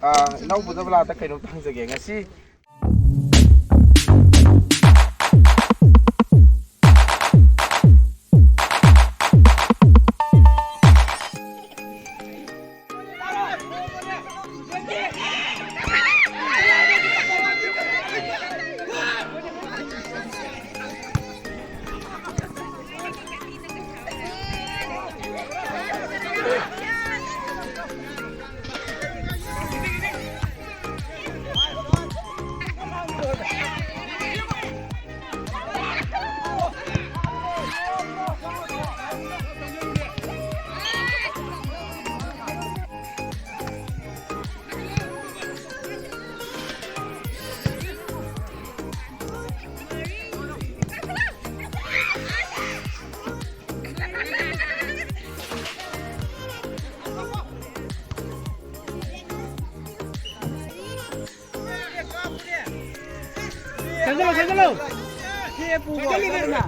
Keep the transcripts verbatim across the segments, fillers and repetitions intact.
ꯑ, ꯏꯅꯥꯎ ꯕꯨꯙꯕꯂꯥꯗ ꯀꯩꯅꯣꯝꯇ ꯍꯪꯖꯒꯦ꯫ ꯉꯁꯤ ꯆꯪꯁꯤꯜꯂꯣ, ꯆꯪꯁꯤꯜꯂꯣ꯫ ꯆꯪꯁꯤꯜꯂꯤꯗꯅ꯫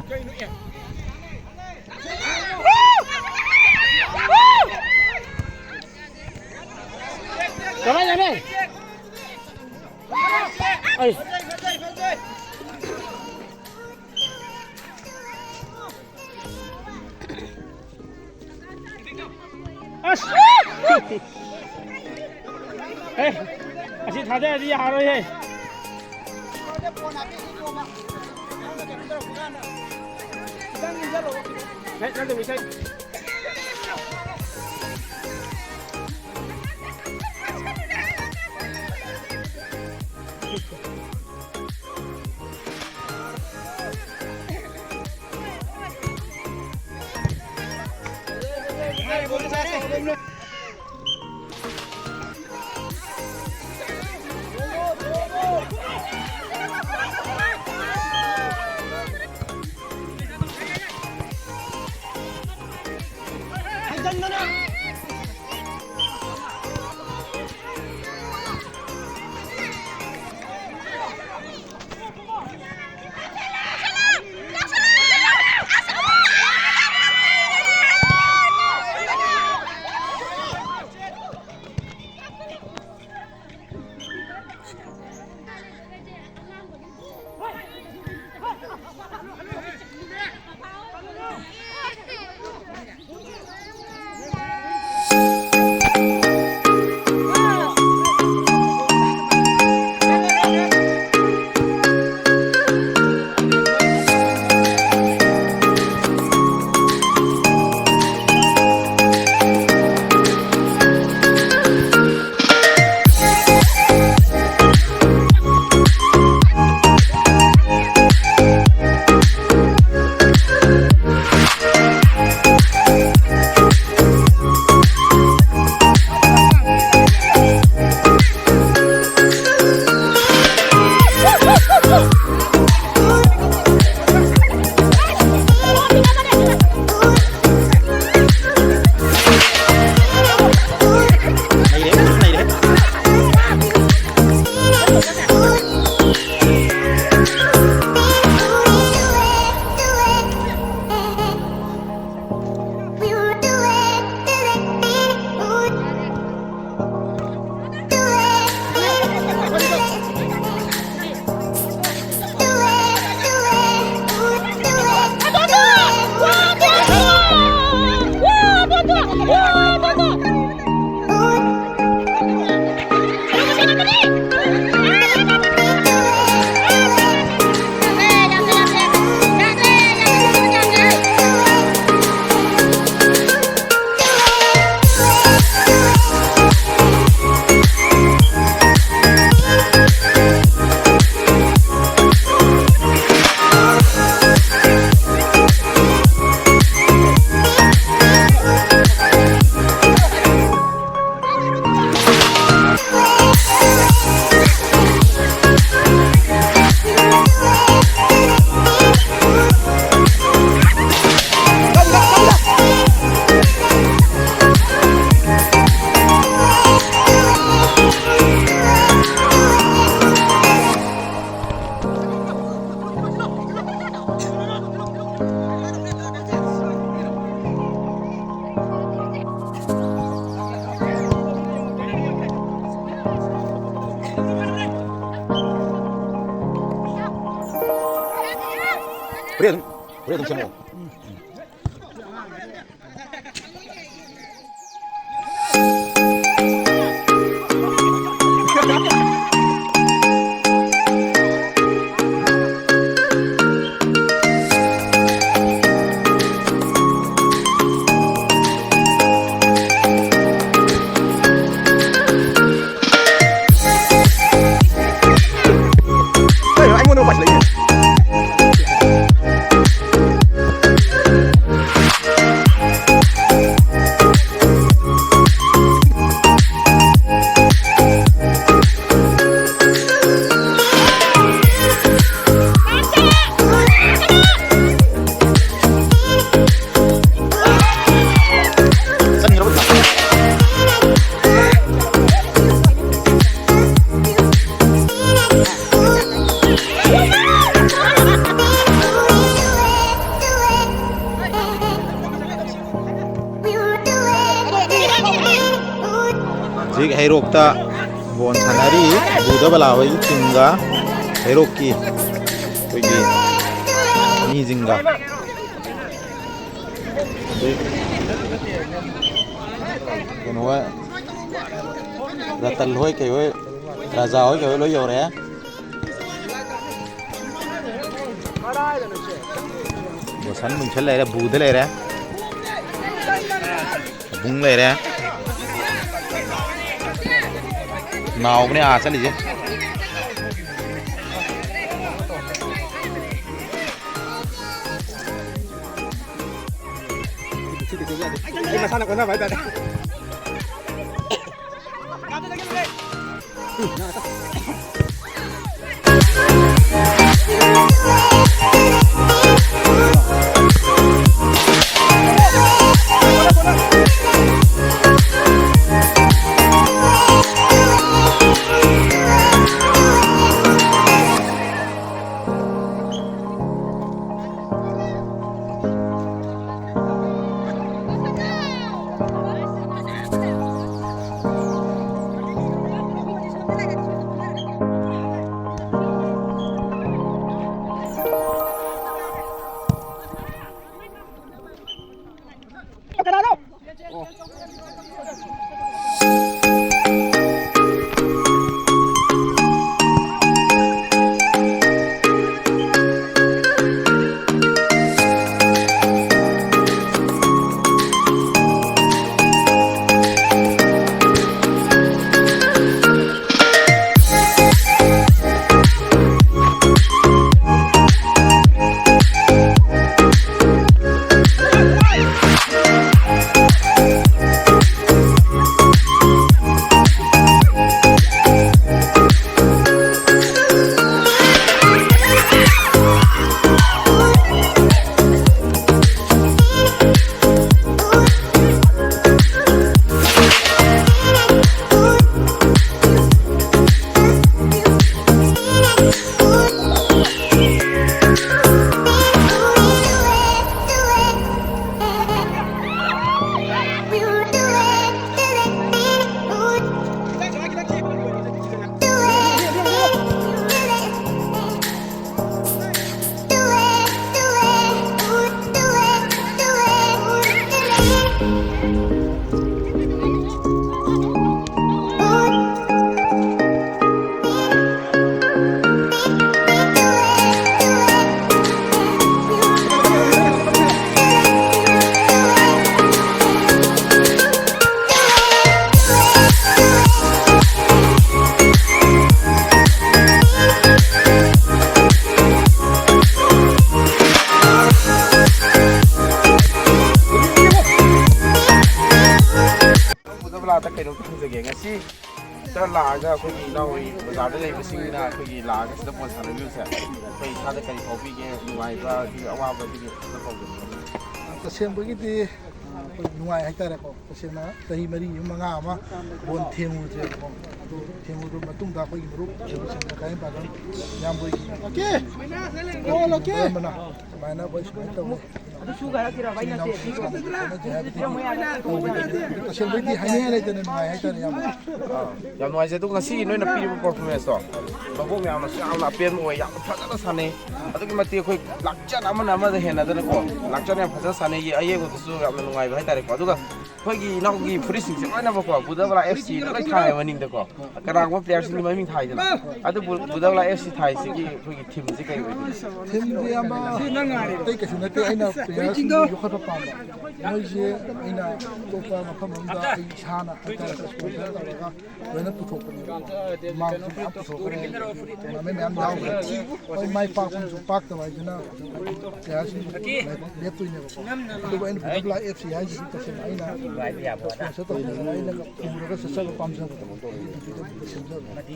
ꯀꯃꯥꯏ ꯌꯥꯅꯤ? ꯑꯩ꯫ ꯑꯁ! ꯑꯦ, ꯑꯁꯤ ꯊꯥꯗꯔꯗꯤ ꯌꯥꯔꯣꯏꯍꯦ꯫ ꯍꯦ, ꯅꯪ ꯑꯗꯨꯝ ꯏꯁꯩ꯫ ꯍꯣꯔꯦꯟ ꯑꯗꯨꯝ, ꯍꯣꯔꯦꯟ ꯑꯗꯨꯝ ꯁꯦꯝꯃꯛꯑꯣ꯫ ꯀꯩꯅꯣ ꯑꯩꯉꯣꯟꯗ ꯄꯥꯏꯁꯤꯜꯂꯛꯏꯅꯦ? ꯍꯧꯖꯤꯛ ꯍꯩꯔꯣꯛꯇ ꯕꯣꯜ ꯁꯥꯟꯅꯔꯤ꯫ ꯕꯨꯙ ꯕꯂꯥ ꯍꯣꯏꯒꯤ ꯇꯤꯝꯒ ꯍꯩꯔꯣꯛꯀꯤ ꯑꯩꯈꯣꯏꯒꯤ ꯃꯤꯁꯤꯡꯒ꯫ ꯍꯧꯖꯤꯛ ꯀꯩꯅꯣ ꯍꯣꯏ, ꯔꯇꯟ ꯍꯣꯏ, ꯀꯩ ꯍꯣꯏ, ꯔꯥꯖꯥ ꯍꯣꯏ, ꯀꯩ ꯍꯣꯏ ꯂꯣꯏ ꯌꯧꯔꯛꯑꯦ꯫ ꯕꯣꯁꯟ ꯃꯨꯟꯁꯟ ꯂꯩꯔꯦ, ꯕꯨꯗ ꯂꯩꯔꯦ, ꯕꯨꯡ ꯂꯩꯔꯦ꯫ ꯅꯥꯎꯕꯅꯦ ꯑꯥ ꯆꯠꯂꯤꯁꯦ꯫ ꯑꯩ ꯃꯁꯥꯅ ꯀꯣꯟꯅꯕ ꯍꯥꯏꯇꯥꯔꯦ꯫ ꯂꯥꯛꯑꯒ ꯑꯩꯈꯣꯏꯒꯤ ꯏꯅꯥꯎ ꯕꯖꯥꯔꯗ ꯂꯩꯕꯁꯤꯡꯅ ꯑꯩꯈꯣꯏꯒꯤ ꯂꯥꯛꯑꯒ ꯁꯤꯗ ꯕꯣꯜ ꯁꯥꯟꯅꯕꯤꯕꯁꯦ ꯑꯩꯈꯣꯏ ꯏꯁꯥꯗ ꯀꯔꯤ ꯐꯥꯎꯕꯤꯒꯦ? ꯅꯨꯡꯉꯥꯏꯕ, ꯑꯗꯒꯤ ꯑꯋꯥꯕ, ꯑꯗꯨꯒꯤ ꯑꯝꯇ ꯐꯥꯎꯕꯤꯌꯨ꯫ ꯇꯁꯦꯡꯕꯒꯤꯗꯤ ꯑꯩꯈꯣꯏ ꯅꯨꯡꯉꯥꯏ ꯍꯥꯏꯇꯥꯔꯦꯀꯣ꯫ ꯇꯁꯦꯡꯅ ꯆꯍꯤ ꯃꯔꯤ ꯃꯉꯥ ꯑꯃ ꯕꯣꯜ ꯊꯦꯡꯉꯨꯗ꯭ꯔꯦꯕꯀꯣ꯫ ꯑꯗꯨ ꯊꯦꯡꯉꯨꯗ꯭ꯔꯕ ꯃꯇꯨꯡꯗ ꯑꯩꯈꯣꯏꯒꯤ ꯃꯔꯨꯞ ꯁꯦꯕꯨ ꯁꯦꯝꯕ ꯀꯥꯏ ꯄꯥꯒꯟ ꯏꯌꯥꯝꯕꯒꯤ ꯂꯣꯀꯦ꯫ ꯑꯃꯅ ꯁꯨꯃꯥꯏꯅ ꯑꯩꯈꯣꯏ ꯁꯨꯃꯥꯏꯅ ꯇꯧꯋꯤ꯫ ꯑꯗꯨ ꯁꯨꯒꯥꯏꯔꯛꯈꯤꯔꯕ ꯑꯩ ꯅꯠꯇꯦ꯫ ꯇꯁꯦꯡꯕꯩꯗꯤ ꯍꯥꯏꯅꯤꯡꯉꯥꯏ ꯂꯩꯇꯅ ꯅꯨꯡꯉꯥꯏ ꯍꯥꯏꯇꯥꯔꯦ ꯏꯌꯥꯝꯕ꯫ ꯌꯥꯝ ꯅꯨꯡꯉꯥꯏꯖꯩ꯫ ꯑꯗꯣ ꯉꯁꯤꯒꯤ ꯅꯣꯏꯅ ꯄꯤꯔꯤꯕ performance ꯇꯣ ꯃꯕꯣꯛ ꯃꯌꯥꯝꯅꯁꯨ ꯌꯥꯝꯅ ꯑꯄꯦꯟꯕ ꯑꯣꯏ, ꯌꯥꯝꯅ ꯐꯖꯅ ꯁꯥꯟꯅꯩ꯫ ꯑꯗꯨꯛꯀꯤ ꯃꯇꯤꯛ ꯑꯩꯈꯣꯏ ꯂꯥꯛꯆꯟ ꯑꯃꯅ ꯑꯃꯗ ꯍꯦꯟꯅꯗꯅꯀꯣ, ꯂꯥꯛꯆꯟ ꯌꯥꯝ ꯐꯖꯅ ꯁꯥꯟꯅꯩ꯫ ꯑꯌꯦꯡꯕꯗꯁꯨ ꯌꯥꯝꯅ ꯅꯨꯡꯉꯥꯏꯕ ꯍꯥꯏꯇꯥꯔꯦꯀꯣ꯫ ꯑꯗꯨꯒ ꯑꯩꯈꯣꯏꯒꯤ ꯏꯅꯥꯎꯒꯤ ꯐꯨꯔꯤꯠꯁꯤꯡꯁꯦ ꯂꯣꯏꯅꯃꯛꯀꯣ ꯕꯨꯙꯕꯂꯥ F C ꯗ ꯂꯣꯏ ꯊꯥꯏ ꯃꯅꯤꯡꯗꯀꯣ꯫ ꯀꯅꯥꯒꯨꯝꯕ player ꯁꯤꯡꯒꯤ ꯃꯃꯤꯡ ꯊꯥꯏꯗꯅ꯫ ꯑꯗꯨꯕꯨ ꯕꯨꯙꯕꯂꯥ F C ꯊꯥꯏꯁꯤꯒꯤ ꯑꯩꯈꯣꯏꯒꯤ theme ꯁꯤ ꯀꯩ ꯑꯣꯏꯗꯣꯏꯅꯣ? Theme ꯁꯦ ꯏꯌꯥꯝꯕ ꯑꯇꯩ ꯀꯩꯁꯨ ꯅꯠꯇꯦ, ꯑꯩꯅ player ꯁꯤꯡꯗꯣ ꯌꯣꯛꯈꯠꯄ ꯄꯥꯝꯕ꯫ ꯃꯣꯏꯁꯦ ꯑꯩꯅ ꯑꯇꯣꯞꯄ ꯃꯐꯝ ꯑꯃꯗ ꯑꯩ ꯏꯁꯥꯅ ꯍꯥꯏꯇꯥꯔꯦ sponsor ꯇꯧꯔꯒ ꯂꯣꯏꯅ ꯄꯨꯊꯣꯛꯄꯅꯦꯕ꯫ ꯃꯥꯡꯁꯨ ꯃꯌꯥꯝ ꯄꯨꯊꯣꯛꯈ꯭ꯔꯦ, tournament ꯃꯌꯥꯝ ꯌꯥꯎꯈ꯭ꯔꯦ꯫ ꯍꯣꯏ, ꯃꯥꯏ ꯄꯥꯛꯐꯝꯁꯨ ꯄꯥꯛꯇꯕ ꯍꯥꯏꯁꯤꯅ player ꯁꯤꯡ ꯂꯦꯞꯇꯣꯏꯅꯦꯕꯀꯣ꯫ ꯑꯗꯨꯕꯨ ꯑꯩꯅ ꯕꯨꯙꯕꯂꯥ F C ꯍꯥꯏꯁꯤꯁꯨ ꯇꯁꯦꯡꯅ ꯑꯩꯅ sponsor ꯇꯧꯖꯔꯒ ꯑꯩꯅ ꯄꯨꯔꯒ ꯆꯠꯆꯕ ꯄꯥꯝꯖꯕꯗꯣ꯫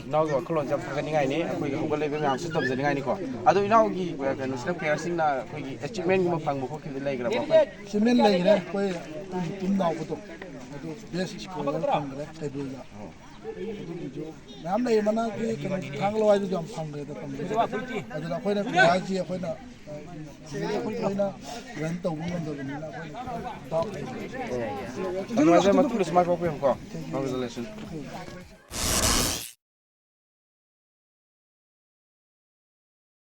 ꯏꯅꯥꯎꯒꯤ ꯋꯥꯈꯜꯂꯣꯟꯁꯦ ꯌꯥꯝ ꯊꯥꯒꯠꯅꯤꯡꯉꯥꯏꯅꯤ, ꯑꯩꯈꯣꯏꯒꯤ ꯍꯧꯒꯠꯂꯛꯏꯕ ꯃꯌꯥꯝꯁꯨ ꯇꯝꯖꯅꯤꯡꯉꯥꯏꯅꯤꯀꯣ꯫ ꯑꯗꯣ ꯏꯅꯥꯎꯒꯤ, ꯑ, ꯀꯩꯅꯣꯁꯤꯗ player ꯁꯤꯡꯅ ꯑꯩꯈꯣꯏꯒꯤ achievement ꯒꯨꯝꯕ ꯐꯪꯕ ꯈꯣꯠꯈꯤꯕ ꯂꯩꯈ꯭ꯔꯕ? Achievement ꯂꯩꯈ꯭ꯔꯦ, ꯑꯩꯈꯣꯏ ꯇꯨꯝ ꯇꯨꯝ ꯂꯥꯎꯕꯗꯣ, ꯑꯗꯨ best scorer ꯐꯪꯈ꯭ꯔꯦ ꯇꯩꯕꯨꯜꯗ꯫ ꯑꯗꯨꯒꯤꯁꯨ ꯃꯌꯥꯝ ꯂꯩ, ꯃꯅꯥꯛꯀꯤ ꯀꯩꯅꯣ ꯊꯥꯡꯒ ꯂꯋꯥꯏꯗꯨꯁꯨ ꯌꯥꯝ ꯐꯪꯈ꯭ꯔꯦꯗ ꯐꯪꯕꯁꯦ꯫ ꯑꯗꯨꯅ ꯑꯩꯈꯣꯏꯅ player ꯁꯤ ꯑꯩꯈꯣꯏꯅ, ꯑ, ꯑꯩꯈꯣꯏꯅ run ꯇꯧꯕ ꯉꯝꯗꯕꯅꯤꯅ ꯑꯩꯈꯣꯏꯅ doubt ꯂꯩꯕ꯫ ꯅꯨꯡꯉꯥꯏꯖꯔꯦ, ꯃꯇꯨꯡꯗꯁꯨ ꯃꯥꯏ ꯄꯥꯛꯄꯤꯌꯨꯀꯣ꯫ Congratulations꯫